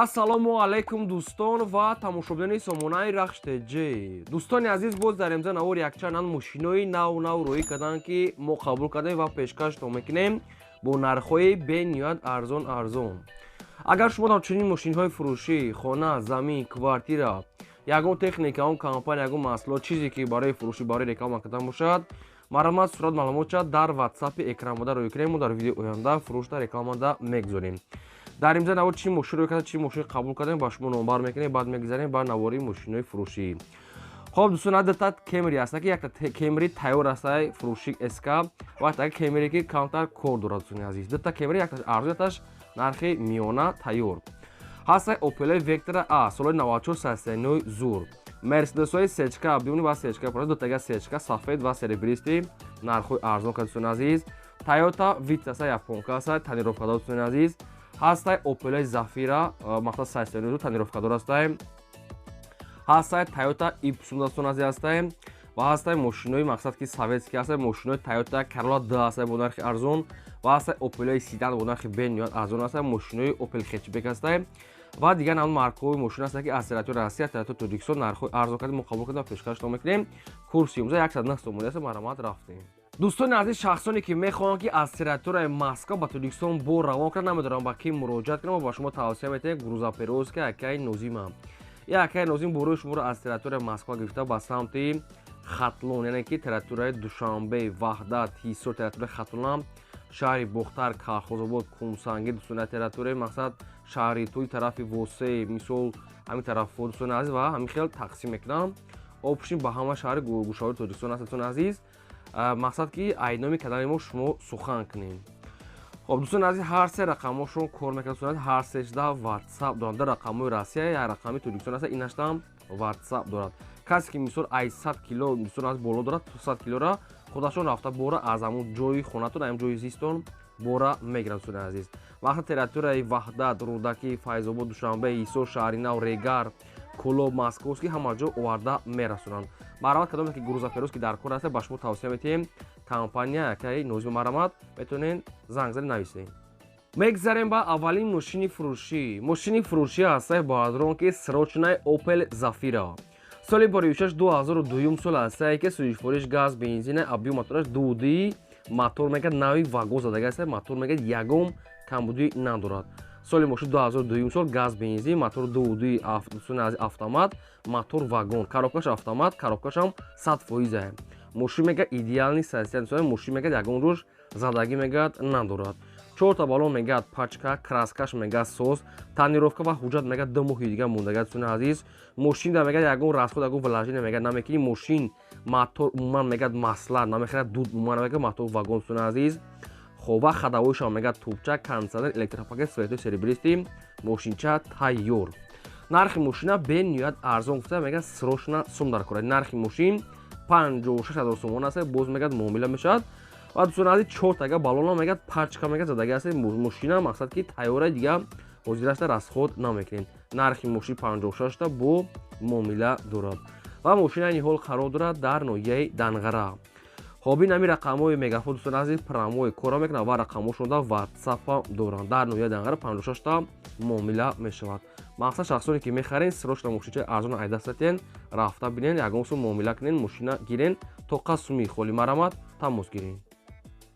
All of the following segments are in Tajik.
Ассалому алайкум, дӯстон ва тамошобинони сомонаи Рахш ТЖ. Дӯстони азиз, боз дар имза навор якчанд мошинои нав нав роҳӣ карданд, ки мо қабул кардем ва пешкаштон мекунем бо нархҳои бениҳоят арзон арзон. Агар шумо дар чунин мошинҳои фурӯшӣ, хона, замин, квартира, ягон техника, он компания, ягон маҳсулот, чизе ки барои фурӯшӣ, барои реклама кардан бошад, марҳамат, сурат, маълумотша дар ватсапи экранбода рӯй кунем. Мо дар видеои оянда фурӯшда, рекламада мегузорем. Дар имза навор чӣ мошин рӯй карда, чӣ мошин қабул кардем, ба шумо номбар мекунем. Баъд мегузарем ба навори мошинҳои фурӯшӣ. Хоб, дӯстон, адата Кемри аста, ки якта Кемри тайёр астай фурӯши СК ва якта Кемри, ки камтар кор дорад. Дӯстони азиз, дута Кемри, якташ арзон, якташ нархи миёна тайёр ҳастай. Опел Вектра А, соли 94, 69, зур. Мерседесҳои сечка бимони ва сечка, дутага сечка, сафед ва серебристый, нархҳои арзон ка. Дӯстони азиз, Тойота Витс аста, японка аста, тонировкадор. Дӯстони азиз, ҳастай Опелаи Зафира, мақсад 89, тонировкадор ҳастай. Ҳастай Тойота Ипсум, дӯстони азиз, ҳастай. Ва ҳастай мошинои, мақсад ки советский ҳастай, мошинои Тойота Карола д ҳастай бо нархи арзон ва ҳастай Опелаи седан бо нархи бениҳоят арзон ҳастай, мошинои Опел хэтчбек ҳастай ва дигар намуд маркаҳои мошин ҳастанд, ки аз территорияи Россия, территорияи Тоҷикистон нархҳои арзон кардем, мо қабул кардем ва пешкаштон мекунем. Курси имрӯза 109 сомонӣ аст. Марҳамат, рафтем. Дӯстони азиз, шахсоне ки мехоҳанд, ки аз территорияи Москва ба Тоҷикистон бор равон кунанд, намедонам ба кӣ муроҷиат кунам, ба шумо тавсия метаҳем грузоперевозка акаи Нозима. И акаи Нозим борои шуморо аз территорияи Москва гирифта ба самти Хатлон, яъне ки территорияи Душанбе, Ваҳдат, Ҳисор, территорияи Хатлонам, шаҳри Бохтар, Калхозобод, Кумсангир, дӯстони, территорияи, мақсад, шаҳри Тӯй, тарафи Восе, мисол, ҳамин тарафҳо, дӯстони азиз, ва ҳамин хел тақсим мекунам общем ба ҳама шаҳри гӯшаҳои Тоҷикистон аст. Дӯстони азиз, мақсад ки айноми канали мо шумо сухан кунем. Хоб, дӯстони азиз, ҳар се рақамҳошон кор мекунад. Дӯстони азиз, ҳар сешда ватсап доранд. Ду рақамҳои Россия, як рақами Тоҷикистон аст, инаштам ватсап дорад. Касе ки, мисол, ай 100 кило, дӯстони азиз, боло дорад, 100 килора худашон рафта бора аз ҳамун ҷои хонатон, ҳамун ҷои зистон бора мегиранд. Дӯстони азиз, вақти территорияи Ваҳдат, Рӯдакӣ, Файзобод, Душанбе, Ҳисор, Шаҳри Нав, Регар, Кӯлоб, Московский, ҳама ҷо оварда мерасонанд. Марҳамат, кадоме ки грузоперевозка дар кор аст, ба шумо тавсия метиҳем компания якаи Нозими. Марҳамат, метавонед занг зани, нависед. Мегзарем ба аввалин мошини фурӯшӣ. Мошини фурӯшӣ ҳастаи баъдрон, ки срочный Опел Зафира, соли боришаш 2002 сол ҳастае, ки сӯзишвориш газ, бензина, объём мотораш дуди, мотор мегад нави вагон задага аст, мотор мегад ягон камбудӣ надорад. Соли мошин 2002 сол, газ, бензин, мотор дуди автомат, мотор вагон, коробкаш автомат, коробкашам 100%. Мошин мегад идеальный состояние, мошин мегад ягон рӯз задагӣ мегад надорад. Чорта балон мегад пачка, краскаш мегад соз, тонировка ва ҳуҷҷат мегад 2 моҳи дига мондага. Дӯстони азиз, мошинда мегад ягон расход, ягон вложение мегад намекунӣ. Мошин, мотор умуман мегад масла намехӯрад, дуд умуман намегад, мотор вагон, дӯстони азиз. Хоб, ва ходовойшам мегад тубча, кондиционер, электропакет, светои серебристый, мошинча тайёр. Нархи мошина бениҳоят арзон гуфта, мегад срочно сум дар кора. Нархи мошин 56 000 сомон аст, боз мегад муомила мешавад. Ва, дӯстони азиз, чортага балона мегад пачка мегад задага аст. Мошина, мақсад ки тайёра, дига ҳозирашта расход намекунем. Нархи мошин 56та, бо муомила дорад ва мошина айни ҳол қарор дорад дар ноҳияи Данғара. Хоб, ин ҳами рақамҳои Мегафон, дӯстони азиз, прямой кора мекунад ва рақамҳошонда ватсапа доранд. Дар ноҳияи Данғара, 56та, муомила мешавад. Мақсад, шахсоне ки мехарен, срочно мошинчаи арзон айдастатен, рафта бинен, ягон сум муомила кунен, мошина гирен, тоқа суми холи, марамат, тамос гирен.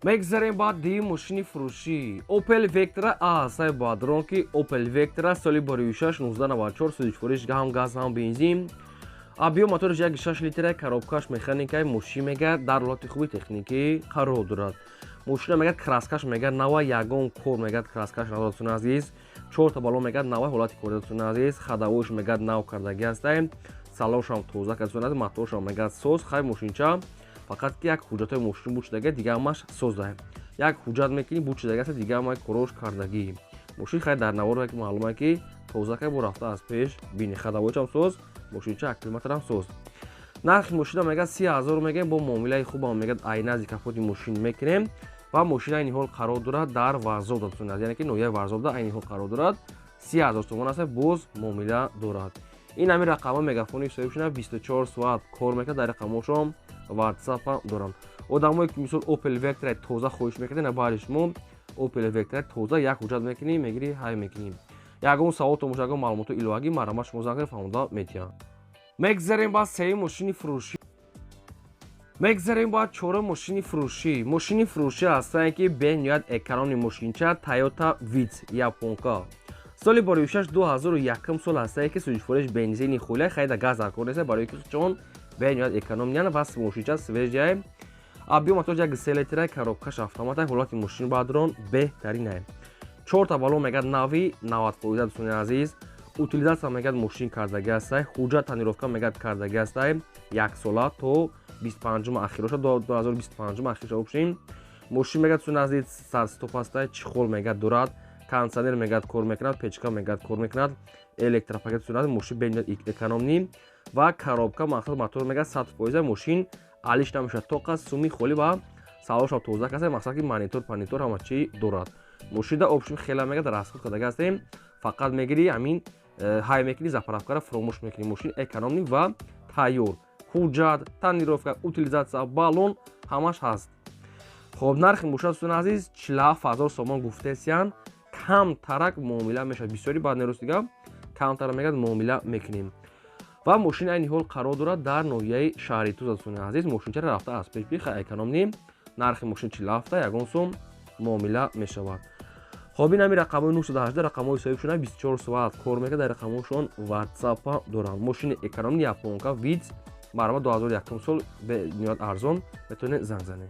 Мегзарем ба дуюм мошини фурӯшӣ. Опел Вектра А ҳастаи бадрон, ки Опел Вектра, соли боришаш 1994, сӯзишвориш ҳам газ, ҳам бензин, объём моториш 1,6 литра, коробкаш механикаи. Мошин мегад дар ҳолати хуби техникӣ қарор дорад. Мошина мегад краскаш мегад нава, ягон кор мегад краскаш надорад. Дӯстони азиз, чорта балон мегад нава, ҳолати кори. Дӯстони азиз, ходовойш мегад нав кардагӣ ҳастай, салоншам тоза кард. Дӯстони азиз, моторшам мегад соз. Хай, мошинча фақат ки як ҳуҷҷатҳои мошин буд шудага, дига ҳамаш созда. Як ҳуҷҷат мекунӣ, буд шудага аст, дига ҳамаи корош кардагӣ. Мошин хай дар навор ки маълума ки тоза кай, бо рафта аз пеш бини, ходовойчам соз, мошинча аккумуляторам соз. Нархи мошина мегад 30 000 мегӯем, бо муомилаи хубам мегад ай назди капоти мошин мекунем. Ва мошина айни ҳол қарор дорад дар Варзоб, яъне ки ноҳияи Варзобда айни ҳол қарор дорад. 30 000 сомон аст, боз муомила дорад. Ин ҳамин рақамҳо Мегафони соҳибшона, 24 соат кор мекунад, дар рақамҳошон ватсапам доранд. Одамое ки, мисол, Опел Вектра тоза хоҳиш мекардед, на баъди шумо Опел Вектра тоза, як ҳуҷҷат мекунӣ, мегирӣ, ҳай мекунӣ. Ягон саволтон бошад, ягон маълумоти иловагӣ, марҳамат, шумо занг фаҳмода метиҳам. Мегзарем ба сеюм мошини фурӯшӣ, мегзарем ба чорум мошини фурӯшӣ. Мошини фурӯшӣ ҳастае, ки бениҳоят экономный мошинча, Тойота Витс, японка, соли боришаш 2001 сол ҳастае, ки сӯзишвориш бензини хуля, хайда газ дар кор нест, барои ки чон бениҳоят экономный ян ва мошинча свежий я. Объём мотор 1,3 литра, коробкаш автомата. Ҳолати мошин бадрон беҳтаринае. Чорта балон мегӯяд нави, 90%. Дӯстони азиз, утилизация мегӯяд мошин кардаги ҳастай, ҳуҷҷат, тонировка мегӯяд кардаги ҳастай, яксола то 25 ахироша, 2025 ахироша бошем. Мошин мегӯяд, дӯстони азиз, старт-стоп ҳастай, чехол мегӯяд дорад, кондиционер мегӯяд кор мекунад, печка мегӯяд кор мекунад, электропакет. Дӯстони азиз, мошин бениҳоят экономный ва коробка, мақсад мотор мегӯяд 100%. Мошин алиш намешавад, тоқа суми холӣ ва салоншам тоза каса, мақсад ки монитор панитор ҳама чӣ дорад. Мошинда общем хела мегӯяд расход кардаги ҳастем, фақат мегирӣ, ҳамин ҳай мекунӣ, заправкара фуромӯш мекунӣ. Мошин экономный ва тайёр, ҳуҷҷат, тонировка, утилизация, баллон ҳамаш ҳаст. Хоб, нархи мошин, дӯстони азиз, 47 000 сомон гуфтесиян, камтарак муомила мешавад. Бисёри баъд нерӯз дига камтара мегӯяд муомила мекунем. Ва мошин айни ҳол қарор дорад дар ноҳияи шаҳри Туз. Дӯстони азиз, мошинчара рафта аз пеш биха, экономный. Нархи мошин 47, ягон сум муомила мешавад. Хоб, ин ҳами рақамҳои 918, рақамҳои соҳибшона, 24 соат кор мекунад, дар рақамҳошон ватсапа доранд. Мошини экономный, японка, Витс, марҳамат, 2001 сол, бениҳоят арзон, метавонед занг занед.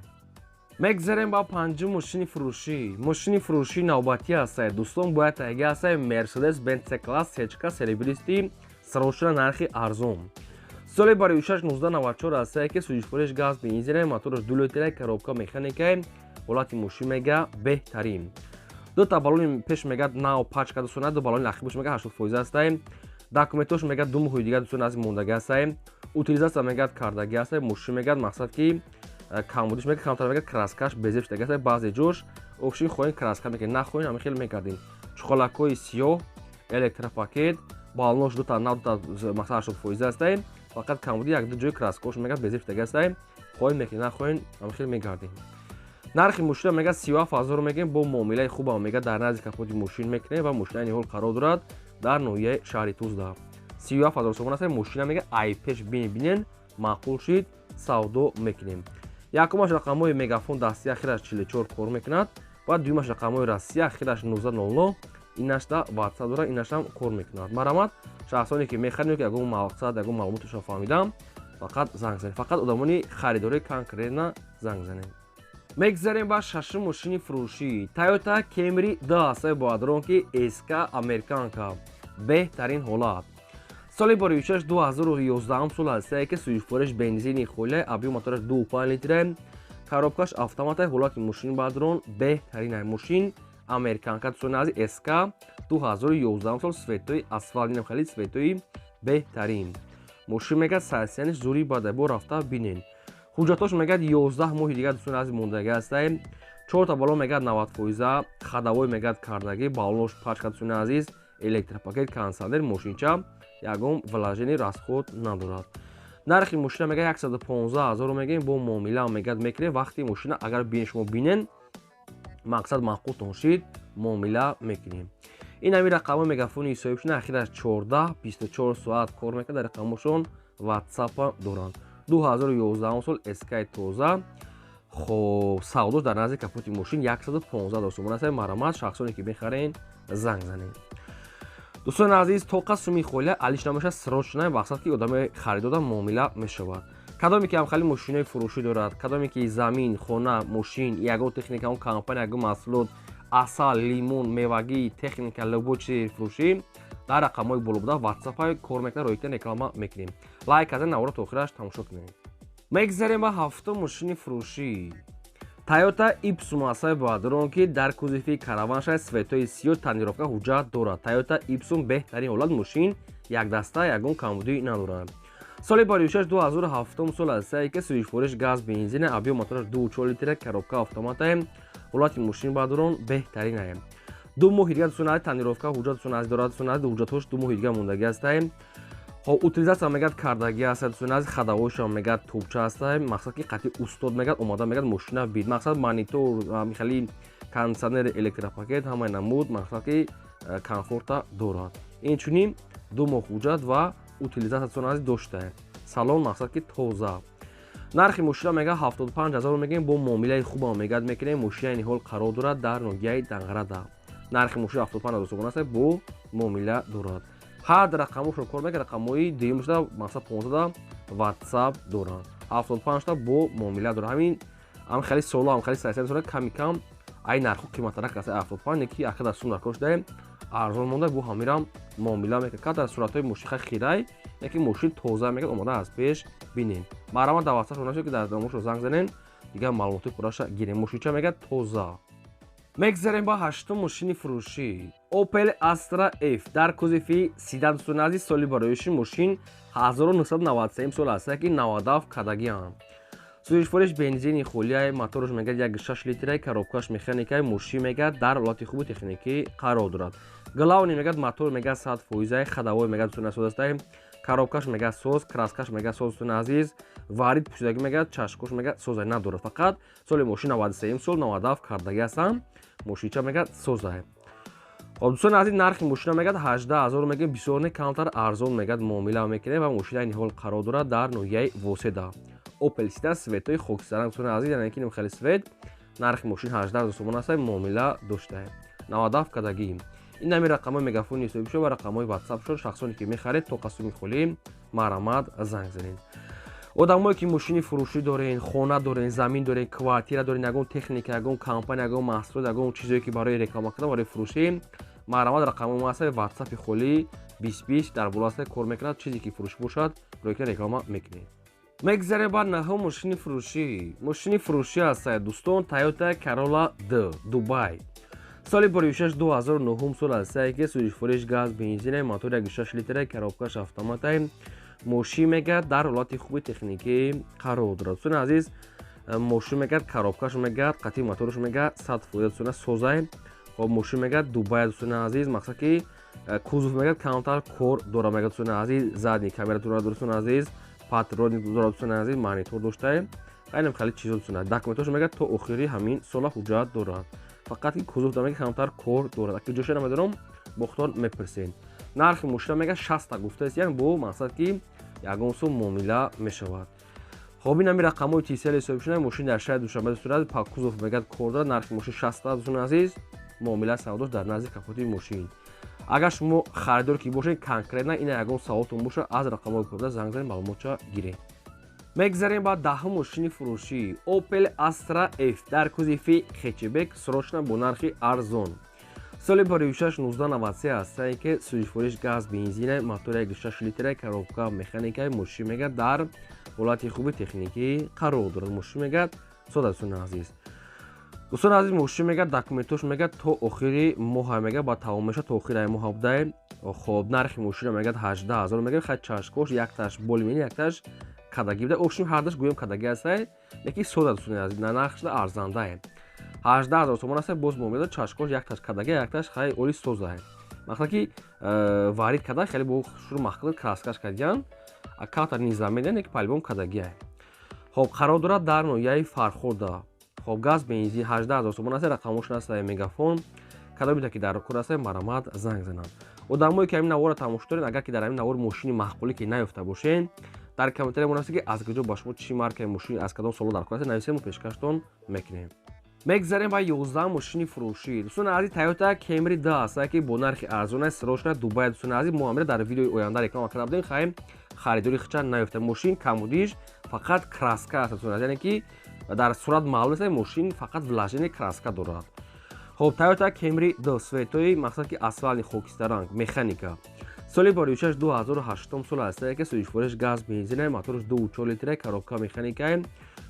Мегзарем ба панҷум мошини фурӯшӣ. Мошини фурӯшӣ навбатӣ ҳастае, дӯстон, бояд таҳига ҳастае, Мерседес Бенц Класс сечка серебристый, срочно, нархи арзон. Соли барои 1994 ҳастае, ки сӯзишвориш газ бензина, мотораш 2 литра, коробка механика. Ҳолати мошин мега беҳтарин. Дута баллони пеш мегӯяд нав пачка, дӯстона, ду баллони ахибош мега 80% ҳастае. Документош мегӯяд 2 моҳи дигар, дӯстон, аз мондаги ҳастае. Утилизация мегӯяд кардаги ҳастае. Мошин мегӯяд, мақсад ки камбудиш мегӯяд камтар, мегӯяд краскаш безеб шудаги ҳастае баъзе ҷош. Общем, хоҳем, краска мекунем, нахоҳем, ҳамин хел мекардем. Чуқолакҳои сиёҳ, электропакет, баллонош дута нав, дута, мақсад 80% ҳастае. Фақат камбуди якду ҷои краскаош мегӯяд безеб шудаги ҳастае. Хоҳем, мекунем, нахоҳем, ҳамин хел мегардем. Нархи мошина мегӯяд 37 000 мегӯем, бо муомилаи хубам мегӯяд дар назди капоти мошин мекунем. Ва мошина айни ҳол қарор дорад дар ноҳияи шаҳри Тузда. 37 000 сомон аст мошина. Мегӯяд, ай пеш бинен, маъқул шид, савдо мекунем. Якумаш рақамҳои мегафон дасти, ахираш 44 кор мекунад ва дуюмаш рақамҳои Россия, ахираш 1900, инашда ватсап дорад, инашам кор мекунад. Марҳамат, шахсоне ки мехарем, ки ягон мақсад, ягон маълумоташро фаҳмидам, фақат занг занед. Фақат одамони харидори конкретно занг занед. Мегзарем ба шашум мошини фурӯшӣ. Тойота Кемри д ҳастаи боадрон, ки СК, американка, беҳтарин ҳолат. Соли боришаш 2011 сол ҳастае, ки сӯзишвориш бензини холия, объём мотораш 2,5 литра, коробкаш автомата. Ҳолати мошин бадрон беҳтарин. Мошин американка, дӯстони азиз, СК, 2011 сол, цветои асфалт, инам хеле цветои беҳтарин. Мошин мегӯяд состояниш зури бада, бо рафта бинен. Ҳуҷҷатош мегӯяд 11 моҳи дигар, дӯстони азиз, мондагӣ ҳастае. Чорта баллон мегӯяд 90%, ходовой мегӯяд кардагӣ, баллонош пачка. Дӯстони азиз, электропакет, кондиционер, мошинча ягон вложение, расход надорад. Нархи мошина мегӯяд 115 000 мегӯем, бо муомила мегӯяд мекунем. Вақти мошина агар бинен, шумо бинен, мақсад маъқултон шид, муомила мекунем. Ин ҳамин рақамҳои мегафони соҳибшона, ахираш 14, 24 соат кор мекунад, дар рақамҳошон ватсапа доранд. 2011 сол, СКи тоза. Хоб, савдош дар назди капоти мошин 115 000 сомон аст. Марҳамат, шахсоне ки мехарен, занг занед. Дӯстони азиз, тоқа суми холия, алиш намешавад, срочно, мақсад ки одами харидода муомила мешавад. Кадоме ки ҳамхали мошинои фурӯшӣ дорад, кадоме ки замин, хона, мошин, ягон техника, он компания, ягон маҳсулот, асал, лимон, мевагӣ, техника, любой чизи фурӯшӣ, дар рақамҳои боло буда ватсапҳои кор мекунад, роикта реклама мекунем. Лайк карда, навора то охираш тамошо кунем. Мегзарем ба ҳафтум мошини фурӯшӣ. Тойота Ипсум асаи боадрон, ки дар кузови караван шай, цветои сиёҳ, тонировка, ҳуҷҷат дорад. Тойота Ипсум, беҳтарин ҳолат, мошин якдаста, ягон камбудӣ надорад. Соли баришаш 2007 сол астае, ки сӯзишвориш газ бензина, объём мотораш 2,4 литра, коробка автоматае. Ҳолати мошин баъдурон беҳтаринае. 2 моҳи дигар, дӯстони, тонировка, ҳуҷҷат, дӯстони азиз, дорад. Дӯстони азиз, ҳуҷҷатҳош 2 моҳи дигар мондагӣ астае. Хоб, утилизация мегӯяд кардагӣ аст, дӯстони азиз, ходовойшам мегӯяд тубча астае. Мақсад ки қатъи устод мегӯяд омода, мегӯяд мошина бид, мақсад монитор, хели кондиционер, электропакет, ҳамаи намуд, мақсад ки комфорта дорад. Инчунин 2 моҳ ҳуҷҷат ва утилизатсиясони азиз доштае. Салон мақсад ки тоза. Нархи мошина мега 75 000 мегӯем, бо муомилаи хубам мегӯяд мекунем. Мошина ниҳол қарор дорад дар ноҳияи Данғарада. Нархи мошина 75 000 сомон аст, бо муомила дорад. Ҳар рақамошро кор мекунад, рақамҳои дуюмшуда мақсад 15 WhatsApp доранд. 75 та бо муомила дорад. Ҳамин ҳам хеле соло, ҳам хеле сайсай дорад, ками кам ай нарху қиматтарак аст 75, неки ака дар сум дар кор шудаем, арзон монда, бо ҳамирам муомила мекунад. Ка дар суратҳои мошин хирай, яки мошин тоза мекунад, омода аз пеш бинем. Марҳамат дар WhatsApp нашуд ки дар номошро занг занен, дигар маълумоти пурраша гирем. Мошинча мегӯяд тоза. Мегзарем ба ҳаштум мошини фурӯшӣ. Opel Astra F дар кузови седан сунази соли бароиши мошин 1993 сол аст, ки 97 кадагиам. Сӯзишвориш бензини холияй, мотораш мегӯяд 1,6 литрай, коробкаш механикай, мошин мегӯяд дар ҳолати хуби техникӣ қарор дорад. Главный мегӯяд мотор мегӯяд 100%, ходовой мегӯяд сунасозастай, коробкаш мегӯяд соз, краскаш мегӯяд соз суна азиз, варид пӯшидагӣ мегӯяд, чашкош мегӯяд созай надорад. Фақат соли мошин 93 сол 97 кардагӣ ҳастам, мошинча мегӯяд созай. Хоб дӯстони азиз, нархи мошина мегӯяд 18 000 мегӯяд, бисёр не, камтар арзон мегӯяд муомила мекунем ва мошина ниҳол қарор дорад дар ноҳияи Воседа. Opel Седан светои хокистаранг дӯстони азиз, яъне ки хеле свет. Нархи мошин 18 000 сомон аст, муомила доштаем. 97 кадагӣ. Ин ҳамин рақамҳои мегафони ҳисоби шуд ва рақамҳои WhatsApp шуд. Шахсоне ки мехаред то қасуми холӣ марҳамат занг занед. Одамое ки мошини фурӯшӣ дорен, хона дорен, замин дорен, квартира дорен, ягон техника, ягон компания, ягон маҳсулот, ягон чизое ки барои реклама кардан, барои фурӯшӣ, марҳамат рақамҳои мо ҳаст, WhatsApp холӣ 2020 дар боло аст, кор мекунад. Чизе ки фурӯшӣ бошад, рӯйка реклама мекунед. Мегзарем ба наҳум мошини фурӯшӣ. Мошини фурӯшӣ аст, дӯстон, Toyota Corolla D Дубай. Соли бароишаш 2009 сол аст, ки сӯзишвориш газ, бензин, мотор 1,6 литра, коробкаш автоматай. Мошин мегӯяд дар ҳолати хуби техникӣ қарор дорад. Дӯстони азиз, мошин мегӯяд коробкаш мегӯяд қатъи мотораш мегӯяд 100% дӯстони созай. Хоб мошин мегӯяд Дубай дӯстони азиз, мақсад ки кузов мегӯяд камтар кор дорад мегӯяд дӯстони азиз, задний камера дорад дӯстони азиз, патроник дорад дӯстони азиз, монитор доштаем. Айнам хеле чизо дӯстони азиз. Документош мегӯяд то охири ҳамин сола ҳуҷҷат дорад. Фақат ки кузов мегӯяд камтар кор дорад. Аки ҷоша намедонам, бохтор мепурсед. Нархи мошина мегӯяд 60 гуфтааст, яъне бо мақсад ки ягон сум муомила мешавад. Хоб ин ҳамин рақамҳои тисел ҳисоб шуда, мошин дар шаҳри Душанбе дӯстони азиз, па кузов мегӯяд кор дорад. Нархи мошин 60 дӯстони азиз, муомила савдош дар назди капоти мошин. Агар шумо харидор ки бошед, конкретно ин ягон саволтон бошад, аз рақамҳои корда занг занед, маълумотча гиред. Мегзарем ба даҳум мошини фурӯшӣ. Opel Astra F дар кузови хэтчбек, срочно бо нархи арзон. Соли бароишаш 1993 аст, ки сӯзишвориш газ, бензин, мотор 1,6 литра, коробка механика, мошин мегӯяд дар ҳолати хуби техникӣ қарор дорад. Мошин мегӯяд сода дӯстони азиз. Дӯстони азиз, мошин мегӯяд документош мегӯяд то охири моҳ мегӯяд ба тамом мешавад, то охири моҳ буда. Хоб нархи мошина мегӯяд 18 000 мегӯяд, хай чашкош якташ болимени, якташ кадагӣ буда. Ошин ҳардаш гӯям кадагӣ аст, лекин сода дӯстони азиз, нархш арзандае. 18 000 сомон аст, боз муомила, чашкош якташ кадагӣ, якташ хай оли созае. Мақсад ки варид када хеле бо шуру маҳкам краскаш кардиян, катар низам медиҳанд, лекин палбом кадагие. Хоб қарор дорад дар ноҳияи Фархорда. Хоб газ, бензин 18 000 сомон аст, рақамош аст мегафон. Кадомита ки дар кор аст, марҳамат занг зананд. Одамое ки ҳамин наворро тамошо доред, агар ки дар ҳамин навор мошини маъқулӣ ки наёфта бошед, дар комментария монависед ки аз куҷо ба шумо чӣ маркаи мошин, аз кадом соло дар кор аст, нависед, мо пешкаштон мекунем. Мегзарем ба 11 мошини фурӯшӣ. Дӯстони азиз, Toyota Camry D аст, ки бо нархи арзон аст, срочно Дубай дӯстони азиз. Мо ҳамира дар видеои оянда реклама карда будем, хаем харидори хича наёфта. Мошин камудиш фақат краска аст дӯстони азиз, яъне ки дар сурат маълум аст, мошин фақат вложение краска дорад. Хоб Toyota Camry D светои мақсад ки асфалти хокистаранг, механика. Соли бароишаш 2008 сол аст, ки сӯзишвориш газ, бензин, мотораш 2,4 литра, коробка механика,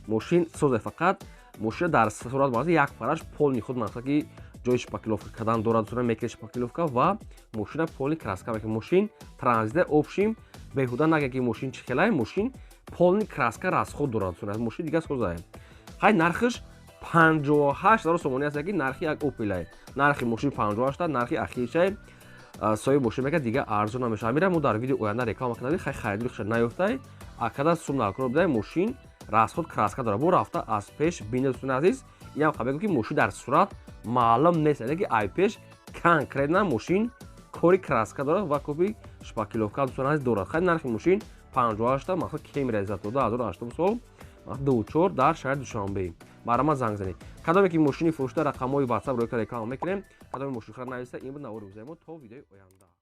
мошин соза. Фақат мошина дар сурат маълум як параш полни худ мақсад ки ҷои шпаклёвка кардан дорад, дӯстони, мекунед шпаклёвка ва мошина полни краска мекунед. Мошин транзита общим беҳуда нагӯяд ки мошин чӣ хелай, мошин полни краска расход дорад дӯстони, мошин дигар созае. Хай нархиш 58 000 сомонӣ аст, ки нархи як Opel-ай. Нархи мошин 58, нархи ахиршай соҳиби мошин мегӯяд дигар арзон намешавад. Ҳамира мо дар видеои оянда реклама кардем, хай харидори хиша наёфтай, акада сум наркор бидай, мошин расход краска дорад. Бо рафта аз пеш бинед дӯстони азиз, инам хабар ки мошин дар сурат маълум нест, яъне ки ай пеш Конкретно мошин кори краска дорад ва коби шпаклёвка, дӯстони азиз, дорад. Хай, нархи мошин 58 мақсад, Кемри азизато, 2008 сол, 24, дар шаҳри Душанбе. Марҳамат, занг занед. Кадоме ки мошини фурӯшта, рақамҳои Ватсап рӯйка реклама мекунем. Кадоме мошинхара, нависта. Ин буд навори рӯзаи мо. То видеои оянда.